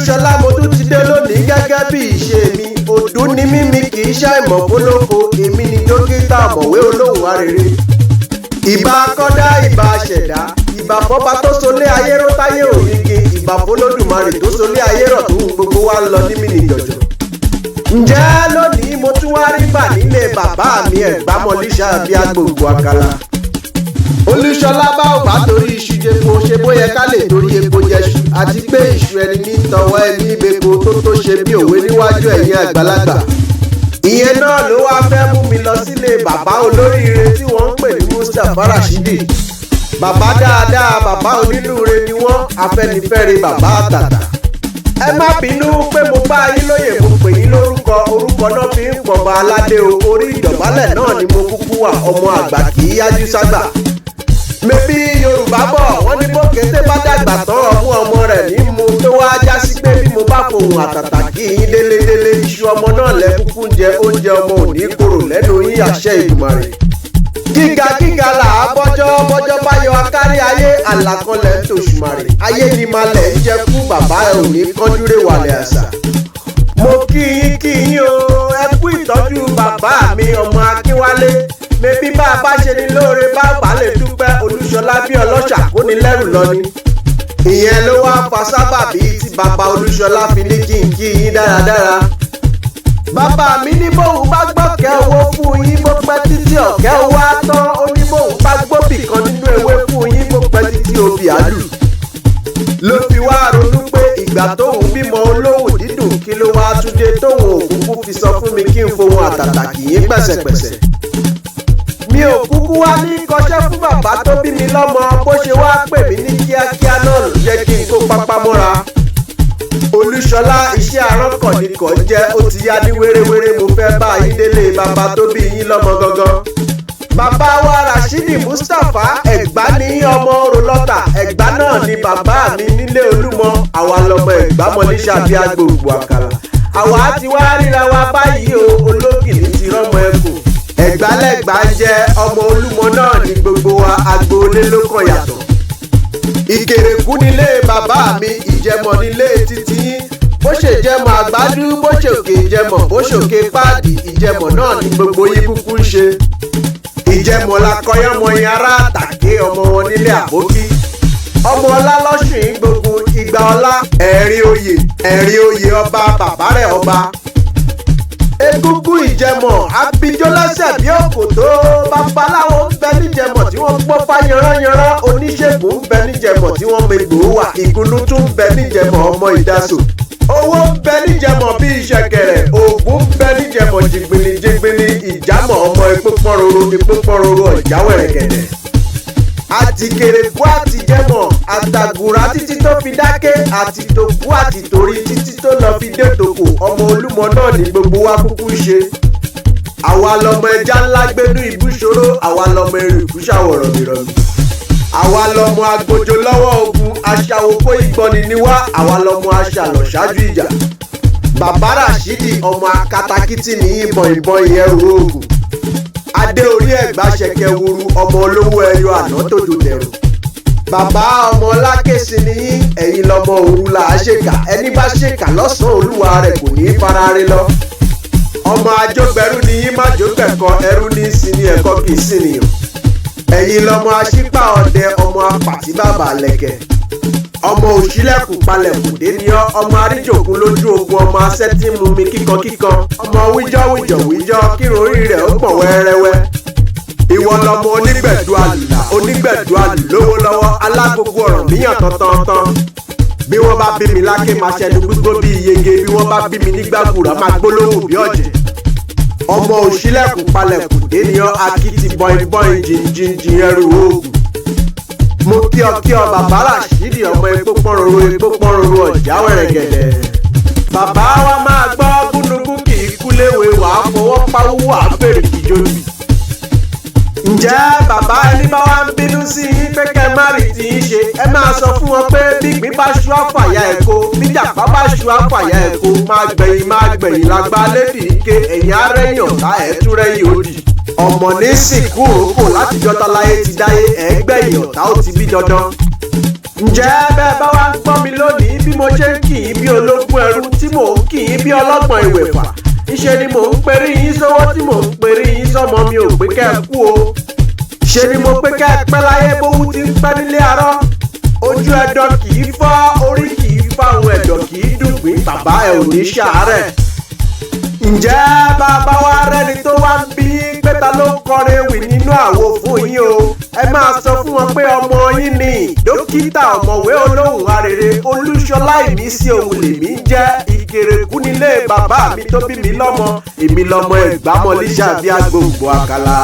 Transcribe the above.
Olúṣọlá, mo tún ti dé lónìí gẹ́gẹ́ bí ìṣe mi. Òdú ni mímí, kì í ṣàìmọ̀ fólóko. Èmi ni dókítà ọ̀mọ̀wé olóhùn arére. Ìbà kọ́dá, ìbà ṣẹ̀dá, ìbà fọ́ba tó solé ayé ró táyé òyìnbí, ìbà fọlọ́dùmarè tó solé ayé rọ̀ tó ń gbogbo wa ń lọ ní mìnì jọ̀jọ̀. Ǹjẹ́ lónìí mo tún wá rí bà nílé bàbá mi Ẹ̀gbámọ̀líṣà bíi agbègbè àkàlà. Olúṣọlá, bá ò bá torí iṣu jẹpo, ṣe bóyá ká lè torí epo jẹṣu, àti pé iṣu ẹni ní tọwọ́ ẹni ìbeko tó ṣe bí òwe níwájú ẹ̀yin àgbàlagbà. Ìyẹn náà ló wá fẹ́ mú mi lọ sílé bàbá olóríire tí wọ́n ń pè ní Mustapha Rashidi. Bàbá dáadáa, bàbá onínúure ni wọ́n, Afẹ́nifẹ́re, bàbá àtàtà. Ẹ má bínú pé mo bá yín lóye, mo pè yín lórúkọ, orúkọ náà fi ń pọ̀nba aládé o. Orí ìdọ̀bálẹ̀ náà ni mo kúkú wà, ọmọ àgbà kì í yájú ságbà. Mebí Yorùbá bọ̀, wọ́n ní bókété bá dàgbà tán, ọmú ọmọ rẹ̀ ní mu, tó wá já sí pé bí mo bá fohùn àtàtà kí yín délédélé, iṣu ọmọ náà lẹ kúkú ń jẹ, oúnjẹ ọmọ ò ní korò lẹ́nu yín, àṣẹ Ìdùmarè. Gíga gíga là á bọ́jọ́, bọ́jọ́ bá yọ akárí ayé, àlàkọlẹ̀ ń tòṣùmàrè ayé ni máa lẹ̀ ń jẹ́ kú, bàbá ẹ ò ní kánjúrè wàlẹ̀ àṣà. Mo kí yín, kí yín o, ẹ kú ìtọ́jú bàbá mi ọmọ Akínwálé. Mebí bá a bá ṣe ni lóore, bá a bá lè dúpẹ́. Olúṣọlá bí ọlọ́ṣà kó ní lẹ́rù lọ ni. Ìyẹn ló wá fa sábàbí tí bàbá Olúṣọlá fi ní kí n kí yín dáradára. Bàbá mi ní bóun bá gbọ́kẹ́ owó fún yín, bó pẹ́ títí ọ̀kẹ́ owó á tán. Ó ní bóun bá gbóbì kan nínú ewé fún yín, bó pẹ́ títí obì àlù. Ló fi wá ronú pé ìgbà tóun bímọ olóhùn dídùn, kí ló wá túnde tóun òkúkú fi sọ fún mi kí n fohùn àtàtà kì í pẹ̀sẹ̀pẹ̀sẹ̀. Mi ò kúkú wá ní kọṣẹ́ fún bàbá tó bí mi lọ́mọ, bó ṣe wá pè mí ní kíákíá náà ló jẹ́ kí n kó pápá mọ́ra. Olúṣọlá, iṣẹ́ aránkànníkọ̀ jẹ́, ó ti yá ní wéréwéré, mo fẹ́ bá yín délé bàbá tó bí yín lọ́mọ gangan. Bàbá wa Rashidi Mustapha Ẹ̀gbá ní ọmọ Orólọ́tà, Ẹ̀gbá náà ni bàbá mi nílé Olúmọ, àwa lọmọ Ẹ̀gbámọ̀líṣà bíi agbègbè àkàlà. Àwa ti wá ríra wa báyìí o, ológìní ti rọ́mọ ẹkùn. Ẹ̀gbálẹ̀gbá ń jẹ́, ọmọ Olúmọ náà ní gbogbo wa, agboolé ló kàn yàtọ̀. Ìkèrèkú nílé bàbá mi, Ìjẹmọ̀ nílé títí yín. Bó ṣe jẹmọ̀ àgbádú, bó ṣe òkè Ìjẹmọ̀, bó ṣe òkè páàdì, Ìjẹmọ̀ náà ní gbogbo yín kúkú ń ṣe. Ìjẹmọ̀ la kọyánmọyìn ará àtàké, ọmọ wọn nílé àbókí. Ọmọ ọlá lọ́sùn gbógun igba ọlá, ẹ̀rin oyè, ẹ̀rin oyè ọba, bàbá rẹ̀ ọba. Egungun Ìjẹmọ̀ abijó lọ́sẹ̀ bí òkòtó, babaláwo ń bẹ níjẹmọ̀ tí wọ́n gbọ́ fá yanranyanran, oníṣègùn ń bẹ níjẹmọ̀ tí wọ́n megbò wà, ìgúnnú tún ń bẹ níjẹmọ̀ ọmọ ìdásò. Owó ń bẹ níjẹmọ̀ bí ìṣẹ̀kẹ̀rẹ̀, ògùn ń bẹ níjẹmọ̀ jìgbìnì jìgbìnì, ìjámọ̀ ọmọ epo pọ́nroro, epo pọ́nroro ọ̀já wẹ̀rẹ̀gẹ̀dẹ̀. Àti kèrèkú àti jẹmọ̀ àtàgùrà títí tó fi dáké, àti tòkú àti torí títí tó lọ fi dé tòkò, ọmọ Olúmọ náà ní gbogbo wa kúkú ṣe. Àwa lọmọ ẹja ńlá gbénú ibúṣòro, àwa lọmọ erékù ṣàwọ̀ rọ̀mìrọ̀mì. Àwa lọmọ agbójo lọ́wọ́ ogun, aṣàwò kó ìgbọ́ni ni wá, àwa lọmọ aṣàlọ̀ ṣáájú ìjà. Bàbá Rashidi ọmọ akatakítí ní ìbọn ìbọn ìyẹn oògùn. Adé orí Ẹ̀gbá ṣẹ̀kẹ̀ wuru, ọmọ olówó ẹyọ àná tójú tẹ̀rù. Bàbá ọmọ Lákèsí ni yín, ẹ̀yin lọmọ òru là á ṣèkà, ẹni bá ṣèkà lọ́sàn-án olúwa rẹ̀ kò ní í fara rí lọ. Ọmọ ajógbẹrú ni yín, má jógbẹ̀kọ, ẹrú ní í sin ní ẹ̀kọ́ kì í sì nìyàn. Ẹ̀yin lọmọ aṣípà ọdẹ, ọmọ apàtí bàbà lẹ̀kẹ̀. Ọmọ òṣìlẹ̀kùn palẹ̀kùn dé ní ọ́, ọmọ àríjòkun lójú ogun, ọmọ asẹ́tí mu mi kíkankíkan, ọmọ wíjọ́ wíjọ́ wíjọ́ kírun orí rẹ̀ ó pọ̀ wẹ́rẹ́wẹ́. Ìwọ lọmọ onígbẹ̀dú àlùlà, onígbẹ̀dú àlùlówó lọ́wọ́, alágogo ọ̀rọ̀ míyàn tán-tán-tán. Bí wọ́n bá bí mi láké, máa ṣẹnu gbígbó bí iyege, bí wọ́n bá bí mi nígbàkúrà, máa gbólóhùn bí ọ̀jẹ̀. Ọmọ òṣìlẹ̀kùn palẹ̀kùn dé ní ọ́, akitì bọ́in-bọ́in jìnjìnjìn ẹrù oògùn. Mo kí ọ kí ọ bàbá Rashidi ọmọ epo pọ́nroro, epo pọ́nroro ọ̀já wẹ̀rẹ̀gẹ̀dẹ̀. Bàbá wa máa gbọ́ gúnugún kì í kú léwe, wàá fọwọ́ pawú wàá fèrè kìjọ́bì. Ǹjẹ́ bàbá, ẹni bá wá ń bínú sí yín pé kẹ́ má rí tí í ṣe, ẹ máa sọ fún wọn pé bí ìgbín bá ṣu àfàyà ẹ̀kọ́, bí jàpá bá ṣu àfàyà ẹ̀kọ́, máa gbẹ̀yìn máa gbẹ̀yìn lágbá lédì ike, ẹ̀yìn arẹ́yìn ọ̀tá ẹ̀ túrẹ́yìn òdì. Ọmọ ní sìnkú òrókò látijọ́ táláyé ti dáyé, ẹ̀ẹ́gbẹ̀yìn ọ̀tá ó ti bí dandan. Ǹjẹ́ bẹ́ẹ̀ bá wá ń gbọ́ mi lónìí bí mo ṣe ń kì í bí ológun ẹrú tí mò ń kì í bí ọlọ́gbọ̀n ìwẹ̀fà, ńṣe ni mò ń perí yín sówó tí mò ń perí yín sọ́mọ. Mi ò pé kẹ́ ẹ kú o, ṣe ni mo pé kẹ́ ẹ pẹ́ láyé. Bówú ti ń pẹ́ nílé arọ́, ojú ẹ̀dọ̀ kì í fọ́, orí kì í fáwọn, ẹ̀dọ̀ kì í dùgbìn. Bàbá ẹ̀ ò ní ṣàárẹ̀. Ǹjẹ́ bàbá wa rẹ́ni tó wá ń bí pé ta ló ń kọrin ewì nínú àwo fún yín o, ẹ máa sọ fún wọn pé ọmọ yín ni dókítà ọ̀mọ̀wé olóhùn arére Olúṣọlá Ìmísí. Òun lèmi ń jẹ́. Ìkèrèkú nílé bàbá mi tó bí mi lọ́mọ. Èmi lọ́mọ Ẹ̀gbámọ̀lísàbí, agbóǹgbò àkàlà.